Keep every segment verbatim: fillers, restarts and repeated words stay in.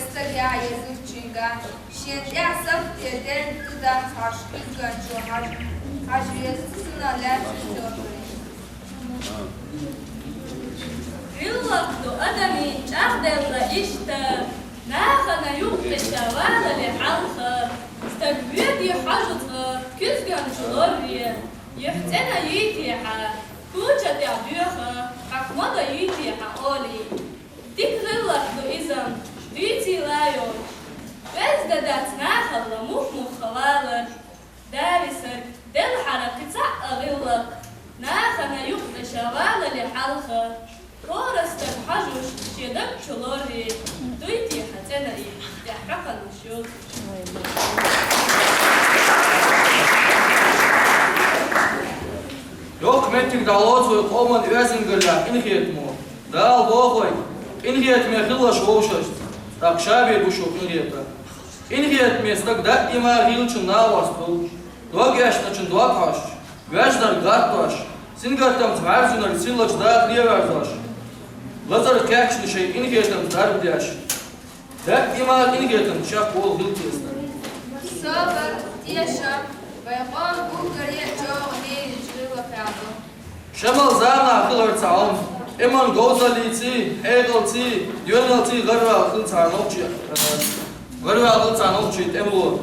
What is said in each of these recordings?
Стага езачуьнга шен тӀехь сахте ден тӀу дац хьарш куьзганчо хьажа, хьажа веза цунах лаьцна тӀоргӀе. Гуьллакх ду адамийн чӀагӀделла иштта, нахана юккъе ша валале хьалха, стаг воьдий хьажа цкъа куьзганчу лорре, юьхь цӀена йийти хьан, куча тӀехь доьха, хьакха ма дан йийти хьан олий. Дика гӀиллакх ду иза, дуьйцийла йолчу. Оьзда дац нахалла мух-муха валар. Далисаг, делхьара кхин цхьаъ а гӀиллакх, нахана юккъе ша валале хьалха, хӀора стаг хьожуш шен даг чу лорре, дуй те хьан цӀена и, тӀехь хьокханаш йоцуш. Йоккха меттиг дӀалоцу вай къоман оьздангаллехь къинхетамо. Дала боху вай, къинхетаме хилалаш вовшашца, тӀаккха ша бен гуш ву къинхетам. Къинхетаме стаг даима хиллачун накъост ву, дог эшначун дог хьожуш, вежарг гӀаттош, сингаттамца бӀаьрзинарг сирлачу дахаре а верзош, лазар кхаьчна шайн къинхетамца дарба деш. Даима къинхетам чекхволу хила те стаг. Собар, тешам, вай къоман уггаре а чӀогӀа лелачу гӀиллакхех ду. Шамал заманахь хилар ца Ӏалма, тӀеман говзаллиций, хьекъалций, доьналций гӀарваьлла хилла цхьа нохчий, э, гӀарваьлла хилла цхьа нохчий тӀемало.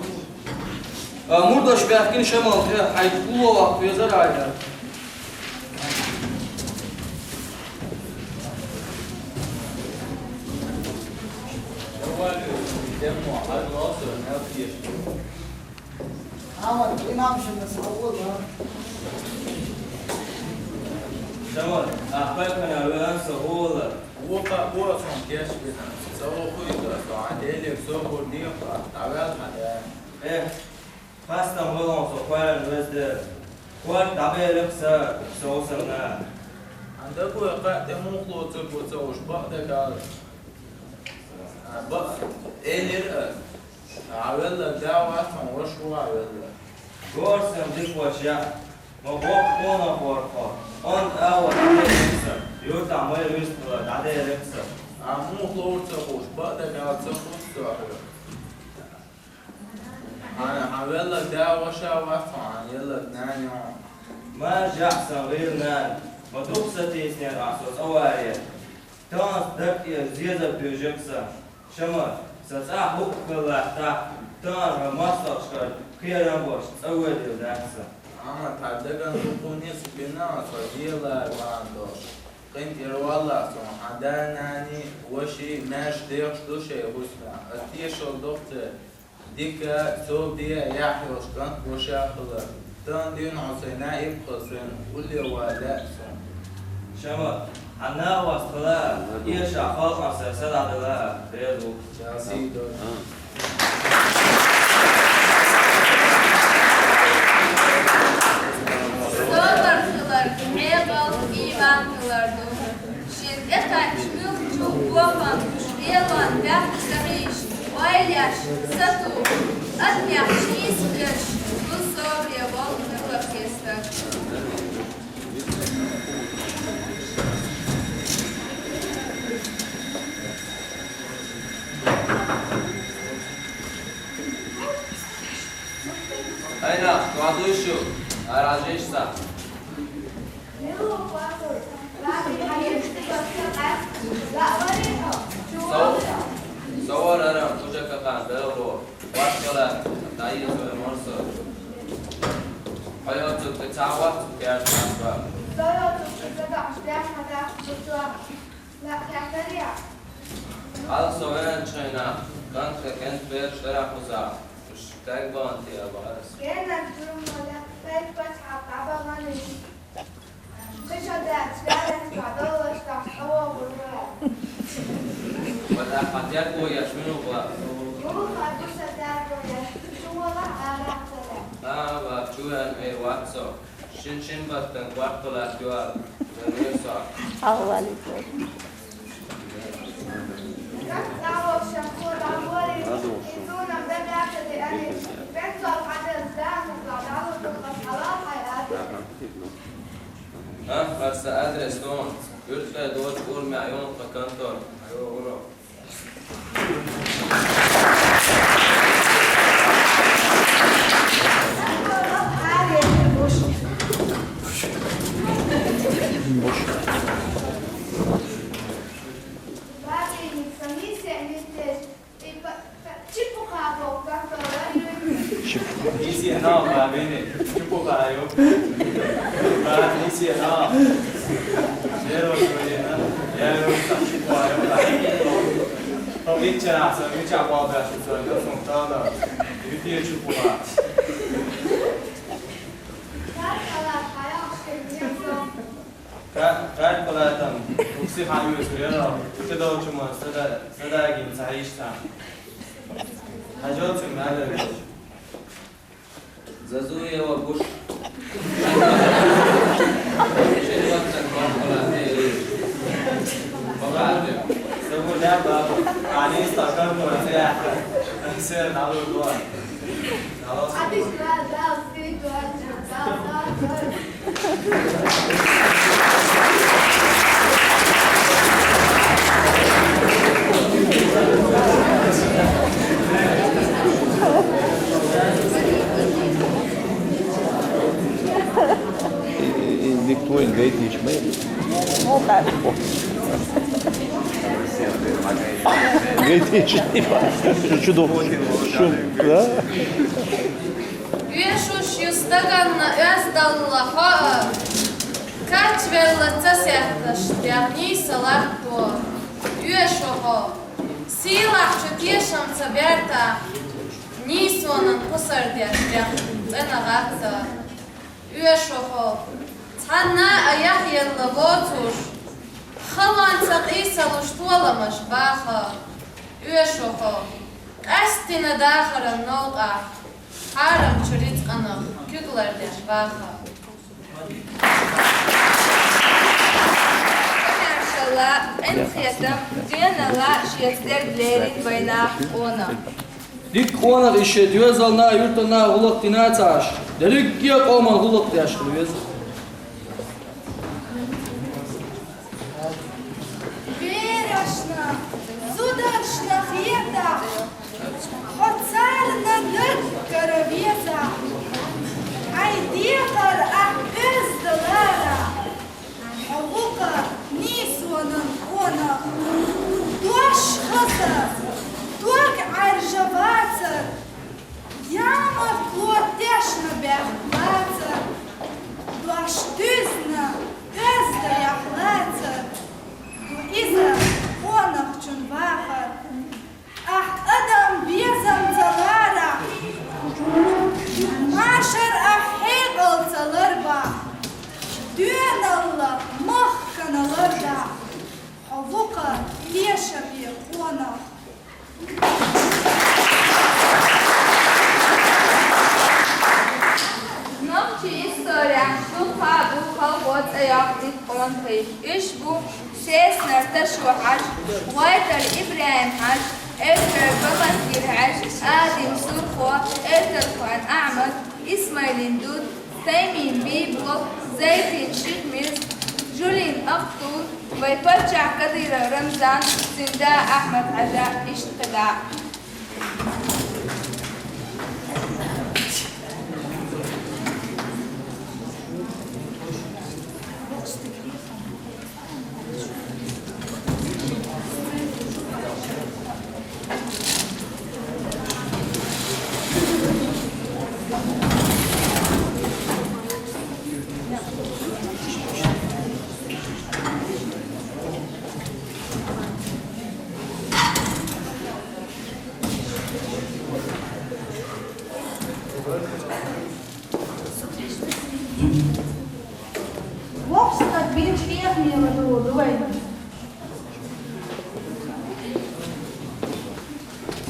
А, мурдаш баьхкина Шамал тӀе, хьайга улло ваккха везара ахьа. Шамал, ахпа кана веан со гӀола. Вукха бо сон кеш бина. Со вохуй со, со а деле со гур дехуа, а вел хьада. Э, Хастам валон со кхоьллина веза дера. Корта дӀабелира-кх сан, со санна. Хьан дагой кхаъ тӀе муха лоцург ву ца уьш бакъдерг ала? А, бакъ, элира ас. Хьан велларг да вац хьуна, ваша ву хьан велларг. Гор сан дика ваша яа. Ма боккха къонахор хьо. Онда агӀор дӀаделира сан. Юьртахь майра вистхилар дӀаделира сан. А муха ловра ца хууш, бакъдерг ала ца хууш со хьоьга. Хьан, хьан велларг да ваша вац хьуна, хьан елларг нана ю хьуна. Ма жахь сан гӀийла нана, ма дукха сатийсинера ахь со цӀа варера. Тахана сан даг тӀера зезаг дуьйжира сан. Шамал, сан цӀахь хӀуъа хилла латтахь, тахана хьо мостагӀчуьра кхерам беш цӀа воьдийла дац сан. Амма тхан даган дукхуне ца бина, со дела ван долуш. КъинтӀера валлахь суна, хьан да-наний, ваший, маьрша дехаш ду шайн хӀусамехь. Ас тешалла доху церан. Дика, собаре яхь йолуш кӀант ваша хилар. Тахана дуьйна хьо сайн наиб хила суна, улле ван лаьа суна. Шамал, хьан накъост хила, эша халкъана сайн са дӀадала, реза ву. Часи дойла. Собар хилар, хьекъал, ийман хилар ду. Шен тӀекхаьчча муьлххачу бохам гуш, Делан баьхка ца хьийзаш, ойла еш, сатух, адамех нийса хилча, цул собаре волу муьлхха стаг. Ай нах, кхуза шу, ара жиша. Со, со вара ара, уже какан бело. Ваш кала, дай свой морсо. Хьо йоцург ца вац, кеш вац. Хьал со вен чайна, кӀант кӀант бераш дара кхуза. Уьш тайгбан те а бац. Геннад журмала тайпас хьакъ абагӀани. Кхиша дац, ваьллац, бадаллаш дахь хьо вогӀура. Ва тӀаккха тӀе бояш муьлха? Муха дуса тӀе бояш, шу вала арахь ца лаьа. А, ва, чу вен эр вац со. Шин-шин баттан кварталат юар, замир со. Аллах алейкум. А, хӀара сан адрес ду. Юьртахь доцу урамехь ю хӀара контора. Алло, уро. Ка-, каркалатта укси хьаюс вера, кхидолчу ма сада-, садагин ца иштта. Хьажоцу мадагаш. Зазуева Буш. Шерваттан каркалатта. Багалде. Сабу да баба. Ани стакан курсия. Сер налу дуа. Никто не говорит ничего. Ну, так. Говорит, ничего. Чудо. Чудо, да? Оьшуш ю стаганна оьздалла хьо а, качвелла ца сетташ дегӀ нийса латто. Оьшу хьо, сийлахьчу тешамца бертахь, нийсонан кхусар деш дегӀ цӀена гӀатта. Оьшу хьо, цхьанна а яхъелла воцуш, халонца къийсалуш толамаш баха. Оьшу хьо, къаьстина дахаран новкъахь, хьарамчу рицкъанах куьг лардеш баха. Маршалла, къинхетам, доьналла шеца дерг лерина вайнах къонах. Дика къонах, и шен доьзална а, юьртана а гӀуллакх дина ца Ӏаш, дерриге а къоман гӀуллакх деш хила веза. Берашна, зударшна хетахь, хьо царна даггара везахь, хьайн декхар ахь оьздалара. Хьо ву-кха нийсонан къонах, дош хаза, дог Ӏаьржа вацар, ямартло тешна баьхна лацар, дош дуьзна, оьзда яхь лацар, ду иза къонахчун вахар. Ахь адам безам ца ларахь, машар ахь хьекъал ца ларбахь, доьналла махкана лардахь, хьо ву-кха тешаме къонах. Нохчийн исторехь дукха а бу халкъо цӀе йоккху дика къонахий. Уьш бу Сеснара Ташо-Хьаьжа, ГӀойтӀара ИбрахӀим-Хьаьжа, Эвтара Баматгир-Хьаьжа, Адин Сурхо, Эвтархойн Ахьмад, Исмайлин Дуд, Таймин Бийбол, Зайтин Шихмирз, Жулин Ахтун, вай паччахь Кадыров Рамзан, цуьнан да Ахьмад-Хьаьжа, иштта кхидӀа. Воккхачу стага бинчу хьехамера ду вайн.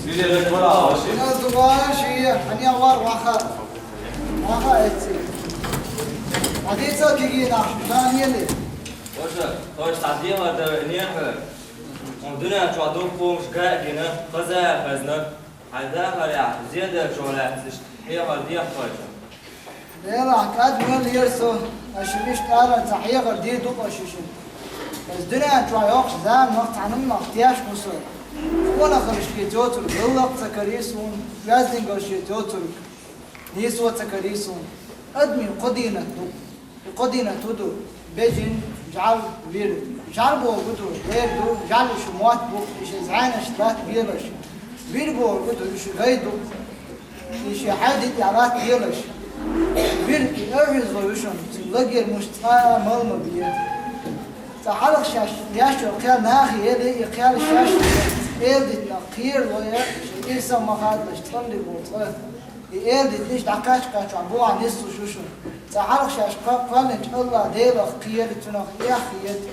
Силера кхуьра хьоши. Ина дугӀа ши, хьан яхвар ваха. Ваха эци. Хьадийца кигина, ша нели. Божа, тхойша цхьа дехар дан веана хьо. Хьуна дуьнен чохь дуккха хӀумаш ган а гина, хаза а хезна. Хьайн дахарехь зеделлачух лаьцна иштта хьехар деххойчу. Делахь, кӀад мел лера со, аша мишта алан ца хьехар дийр ду-кх аша шуна. Аса дуьнен чохь йоккхачу заманах цхьана хӀуманах теш ву со. Къонахалла шеца йоцург гӀиллакх ца карий суна, оьздангалла шеца йоцург нийсо ца карий суна. Адамийн кхо дийнат ду. И кхо дийнат хӀун ду? Бежан, жӀаьла, вир. ЖӀаьла бохург хӀун ду? Лер ду, жӀаьла уьш мотт бу, уьш зӀенаш латта белаш. Вир бохург хӀун ду? Уьш гӀай ду, уьш хьаьвди тӀехь латта белаш. Вир и аргӀизвай вуьшун, цу лагерь муш цкъа а мала ма бе. Цкъа хьалха шаьш яшо кхел нахе яли, и кхел шаьш эладитнах кхерало я, ши ирсах ма хадалаш, цӀанлиг ву цкъа. И эладитниш дӀакхач-кхаччахь бухахь нислуш вуьшун. Цкъа хьалха шаьш кхо-, кхоьллинчу АллахӀ Делах кхера, цунах эхь хета.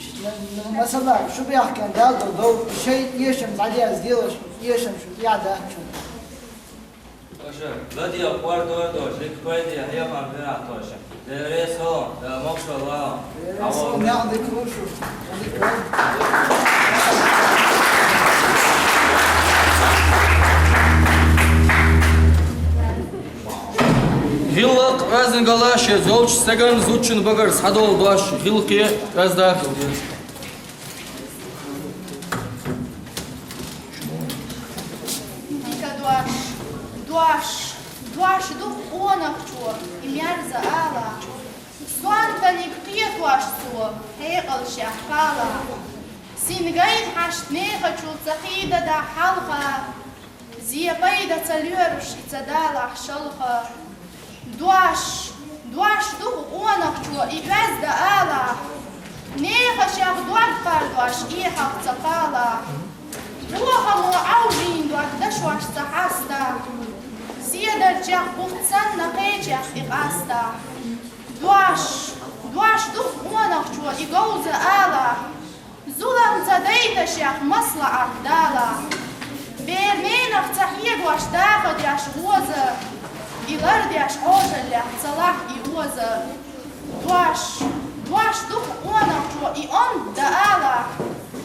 Ш-, м-, м-, масала, шу бехкен Дала ду дов, шайн эшам дӀадезделаш, эшам шу тӀехь дац шуна. Аша, ладе, хӀор дор дош, дика пайде, хьехам бина тоша. Деррес хьо, да мокшо ла. Деррес хьо, Алло. Мягдик рушу. ГӀиллакх оьздангалла шен зовчу стеган зудчун багара схьадолу дош гӀиллакхе оьзда хила деза. Дика дош, дош, дош ду къонахчо, и мерза ала. Сонтаниг кхетош цо, хьекъалшехь хала. Сингайна хьашт нехачул ца хьийда дахь хьалха. Зен пайда ца лоьруш и ца далахь шалха. Дош, дош ду хӀу къонахчо и оьзда алахь. Нехашех дог кхардош эхьалх ца кхалахь. Бохамо Ӏовжийна дог дашош ца хьастахь. Седарчех бутт санна кхечех и къастахь. Дош, дош ду хӀу къонахчо и говза алахь. Зулам ца дайташех маслаӀат далахь. Берненах ца хьегош даха деш гӀоза, и лардеш Ӏожаллех ца лахь и оза. Дош, дош ду хӀу къонахчо и онда алахь.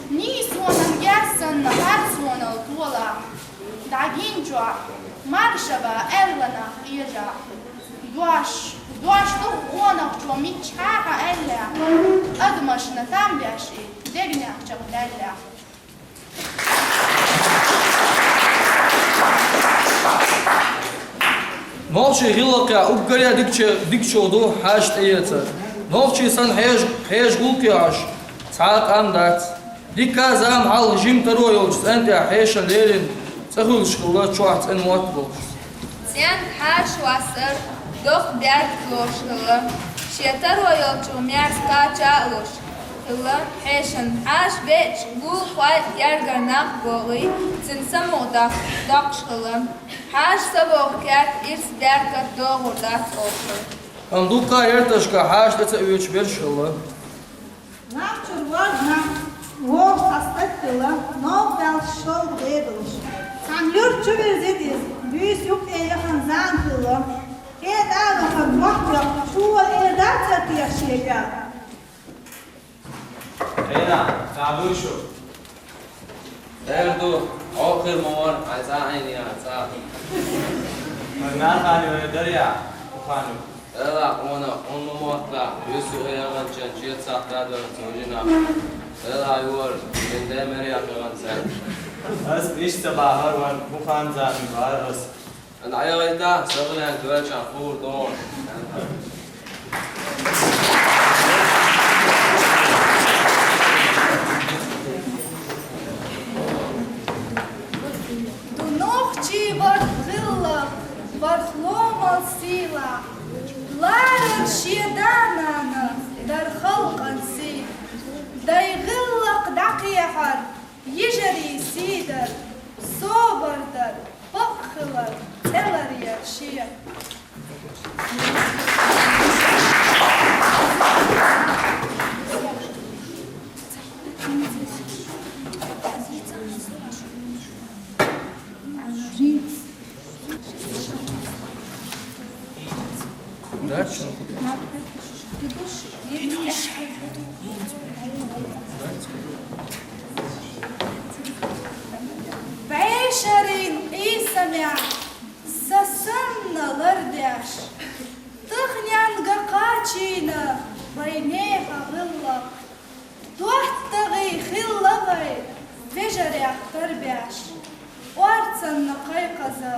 Нийсонан герз санна харцонал толахь. ДӀагинчохь маршаба аьлла нах къежахь. Дош, дош ду хӀу къонахчо миччахьа аьллехь, адамашна там беш и дегнех чекхдаьллехь. Нохчийн гӀиллакхехь уггаре а дикаче-, дикачух ду хьаша тӀеэцар. Нохчий санна хьежа, хьежа гӀуллакхе Ӏаш, цхьа а къам дац. Дика зама хьалха жима таро йолчу цӀен тӀехь хьешан лерина цӀа хуьлуш хилла, чохь цӀена мотт болуш. ЦӀенна хьаша вассар доккха баьрг лоруш хилла, шен таро йолчух мерза кхача а луш хилла. Хьешан хьаша беача, гулхой, гергара нах бохий, цуьнан самукъа доккхуш хилла. Хьаша ца боху керта ирс беркат догӀур дац олуш хилла. Амма дуккха а ярташка хьаша тӀе ца оьцуш берш хилла. Нах чуьра ворда нах, вогӀуш цхьа стаг хилла, новкъа даьлла шовда бедалш. Цхьана юрта чу вирзира иза, буьйса юккъе яхана зама хилла. ХӀетахь а вахана, мохь йоккхуш, чу вала эр дац ца теша шега. Эйна, кхаба шу? Эр ду, Ӏохкхир ма вара, хьайн цӀа Ӏийна яра цӀа. Вайн нана ханна вай дарья, ханна. Эла, хьуна, хьуна ма моттахь, вуьсу эгӀанчан шен цхьаъ даьдора цо жинах. Эла, ювар, шен ден мере а кхиъна цаьрга. Ас иштта ца бахара ван, хӀун хан зама бара ас. Ан Ӏелайта, сагӀален доьлчан хуур догӀуш. Ду нохчий варх гӀиллакх, варх ломал сийлахь, ларар шен да-нана дар халкъан сий. Дай гӀиллакх дӀакхехьар, йижарий сий дар, собар дар, бакъ хилар, цӀе лар яр шен. БӀешерийн къийсамехь Сан санна лардеш, таханенга кхачийна вайн нехан гӀиллакх. ДоттагӀий хилла вай вежарех тарбеш, орцанна кхайкхаза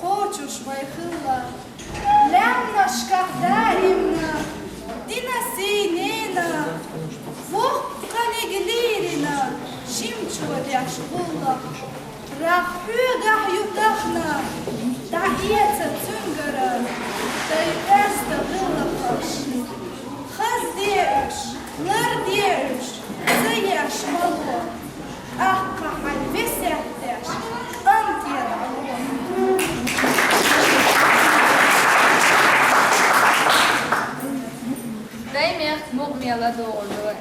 кхочуш вай хилла. Лаьмнашкахь даимна дина сийнена, воккханиг лийрина жимчо деш гӀуллакх. Нах хьоьгахь ю тахана, дӀаэца цуьнгара дай къаьста гӀиллакхаш. Хазде уьш, ларде уьш, ца еш мало, тӀаккха хьайн весет деш, къинтӀера дӀало. Дай мехк мукъ мела догӀур ду вай.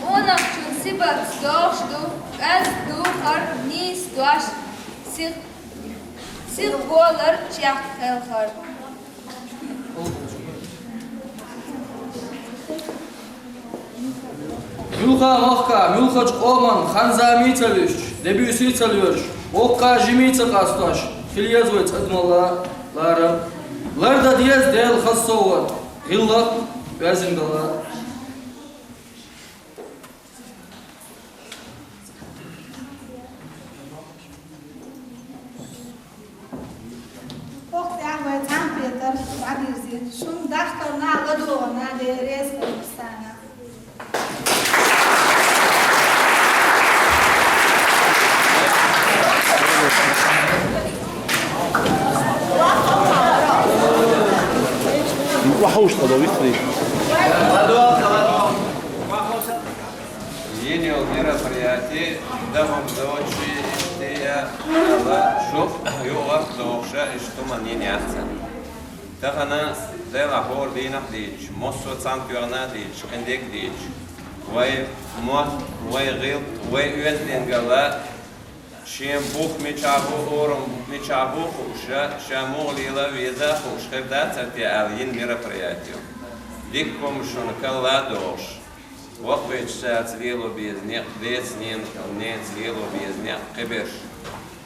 Къонахчун сибат догӀуш ду, кӀезиг духар, нийса дош, сих-, сиха болар, чехка хелхар. Муьлхха махкахь, муьлххачу къоман хан-зама ца вуьсуш, де-буьйса ца лоьруш, воккха жима ца къастош, хила еза вай цӀа ду мала. Лара, лардан деза Дала хаза совгӀат, гӀиллакх, оьздангалла. Оха тӀехь вай цхьаьнакхетар дӀадирзира. Шун дахкарна, ладогӀарна Дела реза хилва шуна. Вахуш, пожалуйста. Йина йола мероприяти дагахь доцуш, иштта а, ала, шу юкъара дохуш, иштта хӀуманаш йина яц. Тахана Делан хӀора дийнахь дийцича, массо а цхьаьнатоьхна дийцича, кхин дерг дийцича, вай мотт, вай гӀиллакх, вай оьздангалла шен бух мичахь бу, орам мичахь бу хууш, ша муха лела веза хууш хир дацара те аьлла йина мероприяти ю. Дика хӀума шуна карладохуш, воккхачу цаьрца лело беза некъ, деца, ненаца, ненаца лело беза некъ, кхиберш.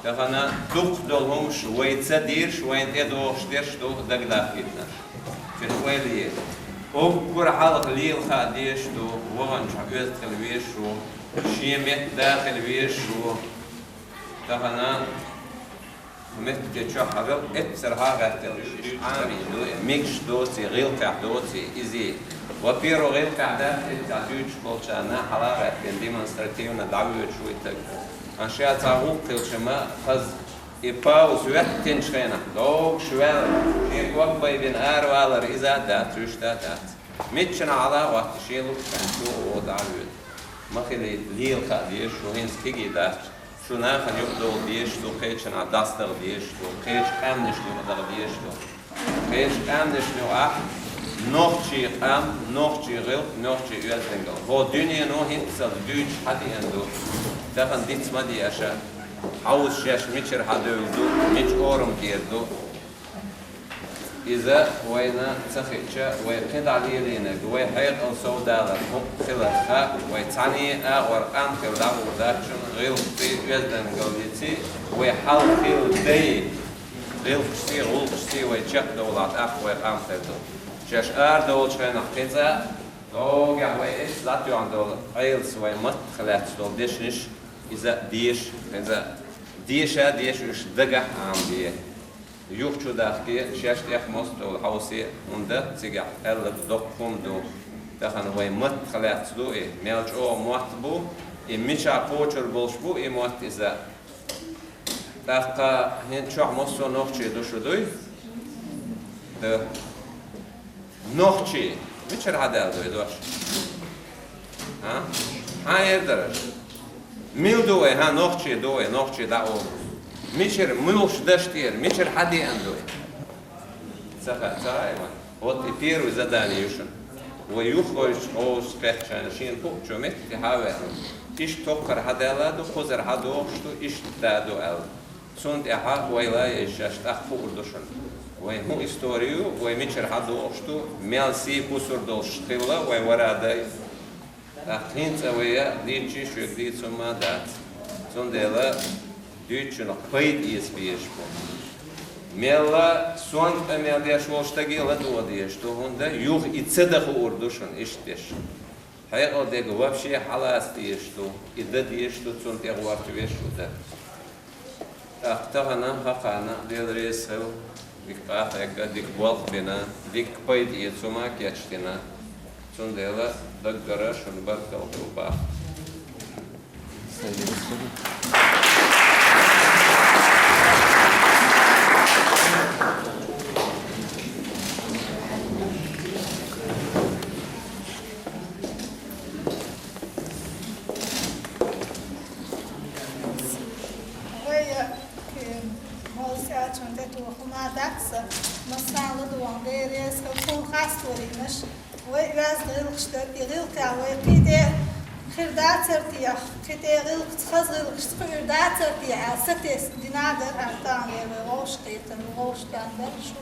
Тахана дукхах долу хӀуманаш вай ца дийраш, вайна тӀедогӀуш дерш ду дагадахийтинарш. Цуьнан ойла е. Уггар хьалха лела хаа дезаш ду, ваханчохь оьзда хила везаш ву, шен метта да хила везаш ву. Тахана меттиге чохь хьажал, эццара хьагӀаттелла ю, иштта Ӏамийна ду, мегаш доций, гӀиллакхехь доций, изий. Во-первых, гӀиллакхехь дац, эццехь дуьйцуш болчарна хьалагӀаьттина демонстративно дӀавоьдуш вуй таг. Ан ша цхьа гӀуллакх хилча ма хаза. И пауза хӀоьттинчу хенахь, догуш ваьлла, шен ког байбина аравалар иза а дац, вуьшта а дац. Миччанхьа хьала а хӀотта, шен луучу хенахь чу а вогӀу дӀа а воьду. Ма хилийта, лела хаа дезаш ду, хӀинца кегий дац. Шу нахана юкъадовла дезаш ду, кхечанхьа дастагӀа дезаш ду, кхечу къаьмнашна юкъадахьа дезаш ду. Кхечу къаьмнашна юкъахь нохчийн къам, нохчийн гӀиллакх, нохчийн оьздангалла. ХӀо дуьнено хӀинццалц дуьйцуш хьадеана ду. Тахана диц ма де аша. Хьовса шаьш мичара хьадевлла ду, мича орам тӀера ду. Иза вайна ца хиъча, вай кхин дӀа лелийнарг, вай хьекъал совдалар хӀуъа хиларх, вай цхьаьний а агӀор къам хилла дӀагӀур дац шуна, гӀиллакхций, оьздангаллиций, вай хьалха хилла дай, гӀиллакхашций, гӀуллакхашций вай чекхдовлахь, тӀаккха вай къам хир ду. Шаьш арадолучу хенахь кхин цкъа, догахь вай эццахь дӀатоьхна долу Ӏелас вай маттах лаьцна долу дешнаш, иза а деша, иза а деша а деша уьш дагахь Ӏамаде. Юха чу дахке, шаьш тӀех мостагӀа хьовсе, хӀунда цигахь аьлларг доккха хӀума ду. Тахана вай маттах лаьцна ду и, мел чӀогӀа мотт бу, и мичахь кхочур болуш бу и мотт иза. ТӀаккха хӀинца чохь массо а нохчий ду шу дуй? Ду. Нохчий. Мичара хьадаьлла ду и дош? А? Хьан эр дара аша? Мила ду вай, хьан нохчий ду вай, нохчий дӀа олу? Мичара, муьлхачу дашна тӀера, мичара хьадеана ду вай? Ца хаьа, ца хаьа вайн? Вот и первый задание ю шуна. Вай юххойчу гӀовшашка кхетча, шена хууш метте хьа а ваьлла. Иштта тохкар хьадаьлла ду, кхузара хьадогӀуш ду, иштта да ду аьлла. Цунна тӀаьхьа вай ла еза шаьш тӀаккха хуур ду шуна. Вайн хӀун истори ю, вай мичара хьадогӀуш ду, мел сий кусур долуш хилла вай вара дай. ТӀаккха хӀинца а вай а дийцча, шуьга дийца хӀума а дац. Цундела дуьйцучунах пайда эца безаш бу. Мелла сонта къамел деш волу стаге ладогӀа дезаш ду, хӀунда юха и ца дан хуур ду шуна иштта деш. Хьекъал дерг вообще хьалаца дезаш ду, и дан дезаш ду, цунна тӀе гӀорта веш ву дан. ТӀаккха тахана, хӀокхарна Дела реза хила, дика къахьегна, дика болх бина, дика пайда эца хӀума а кечдина. Цундела даггара шуна баркалла ду боху. Вай, э, молла саьчун тӀе тухума дац, массарна ладогӀарна Дела реза хила, тхуна хасторийнаш, вай оьзда гӀиллакхаш дара, и гӀиллакхехь вай кхин тӀе хир дацара техьа, кхин тӀе гӀиллакхца, хаза гӀиллакхашца кхуьур дацара техьа аьлла, сатесна дина дара, хӀара тахана вай вовшахкхетар, вовшахкхетар шу.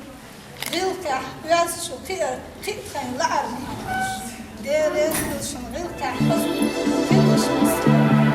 ГӀиллакхехь оьзда шу кхиар, кхин тхайн лаарна хьан. Дела реза хила шуна гӀиллакхехь хаза